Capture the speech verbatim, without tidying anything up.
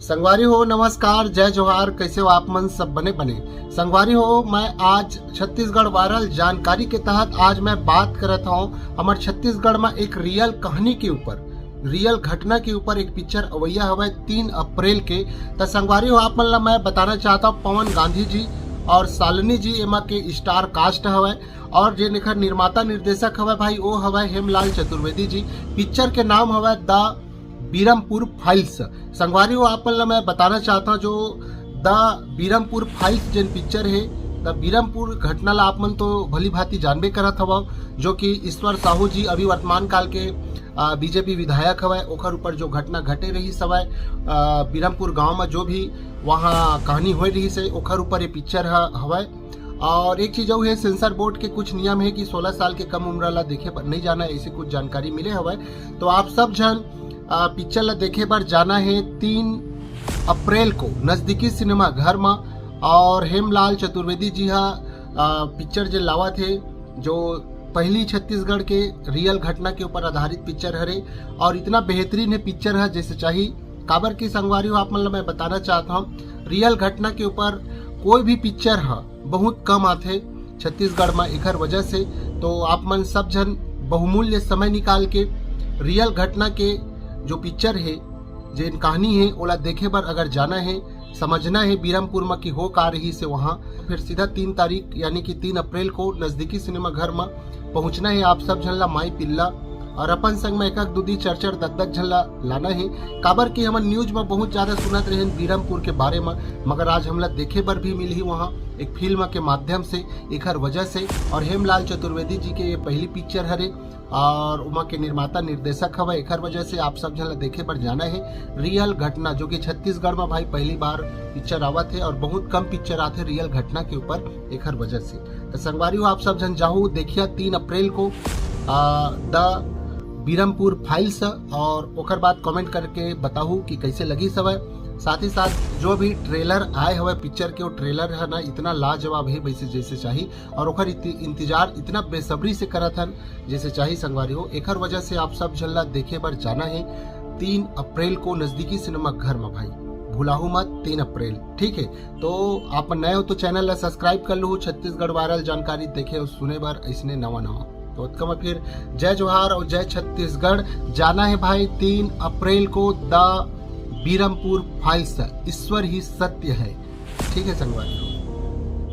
संगवारी हो, नमस्कार, जय जोहार। कैसे हो आप मन? सब बने बने? संगवारी हो, मैं आज छत्तीसगढ़ वायरल जानकारी के तहत आज मैं बात करत हूँ हमर छत्तीसगढ़ में एक रियल कहानी के ऊपर, रियल घटना के ऊपर एक पिक्चर अवैया हवय तीन अप्रैल के। त संगवारी हो, आप मन ला मैं बताना चाहता हूँ, पवन गांधी जी और शालिनी जी एमा के स्टार कास्ट हवय, और जे एखर निर्माता निर्देशक हवय भाई, वो हवय हेमलाल चतुर्वेदी जी। पिक्चर के नाम हवय द बीरमपुर फाइल्स। संगवारी हो, आप मन ला मैं बताना चाहता हूँ, जो द बीरमपुर फाइल्स जेन पिक्चर हे, द बीरमपुर घटना ला आप मन तो भली भांति जानबे करत हवव, जो कि ईश्वर साहू जी अभी वर्तमान काल के बीजेपी विधायक हवय, ओखर ऊपर जो घटना घटे रहिस हवय, अ, बीरमपुर गांव में जो भी वहाँ कहानी होए रहिस हे, ओखर ऊपर ये पिक्चर ह हवय। और एक चीज अउ हे, सेंसर बोर्ड के कुछ नियम हे कि सोलह साल के कम उम्र ला देखे बर नहीं जाना है, ऐसे कुछ जानकारी मिले हवय। तो आप सब झन, अ, पिक्चर ला देखे बर जाना है तीन अप्रैल को नजदीकी सिनेमा घर में। और हेमलाल चतुर्वेदी जी हा, अ, पिक्चर जे लावत हे, जो पहली छत्तीसगढ़ के रियल घटना के ऊपर आधारित पिक्चर हरे, और इतना बेहतरीन हे पिक्चर ह, जैसे चाही। काबर की संगवारी हो, आप मन ला मैं बताना चाहता हूँ, रियल घटना के ऊपर कोई भी पिक्चर ह बहुत कम आथे छत्तीसगढ़ में, एखर वजह से। तो आप मन सब झन बहुमूल्य समय निकाल के रियल घटना के जो पिक्चर हे, जेन कहानी हे, ओला देखे बर अगर जाना हे, समझना हे बीरमपुर में कि हो का रहिस हे वहाँ, फिर सीधा तीन तारीख यानी कि तीन अप्रैल को नजदीकी सिनेमा घर में पहुँचना हे आप सब झन ला माई पिल्ला, और अपन संग में एक एक दू दी चार चार दस दस झन ला लाना हे। काबर कि हमन न्यूज में बहुत ज्यादा सुनत रहेन बीरमपुर के बारे में, मगर आज हमला देखे बर भी मिलही वहाँ एक फिल्म के माध्यम से, एखर वजह से। और हेमलाल चतुर्वेदी जी के ये पहली पिक्चर हरे, और उमा के निर्माता निर्देशक हवय, एखर वजह से आप सब झन ला देखे बर जाना हे रियल घटना, जो कि छत्तीसगढ़ में भाई पहली बार पिक्चर आवत हे, और बहुत कम पिक्चर आथे रियल घटना के ऊपर, एखर वजह से। तो संगवारी हो, आप सब झन जाहू देखिया तीन अप्रैल को, आ, द बीरमपुर फाइल्स, और ओकर बाद कमेंट करके बताहू कि कैसे लगिस हवय। साथ ही साथ जो भी ट्रेलर आए हवय पिक्चर के, वो ट्रेलर है ना, इतना लाजवाब है, वैसे जैसे चाही, और ओकर इति-, इंतजार इतना बेसब्री से करत हन, जैसे चाही संगवारी हो। एखर वजह से आप सब झन ला देखे बर जाना है तीन अप्रैल को नजदीकी सिनेमा घर में भाई, भुलाहू मत, तीन अप्रैल, ठीक है। तो आप नए हो तो चैनल ला सब्सक्राइब कर लहू, छत्तीसगढ़ वायरल जानकारी देखे और सुने बर ऐसने नवा नवा। तो ओतका में फिर जय जोहार और जय छत्तीसगढ़। जाना है भाई तीन अप्रैल को द बीरमपुर फाइल्स, ईश्वर ही सत्य है, ठीक है संगवारी हो।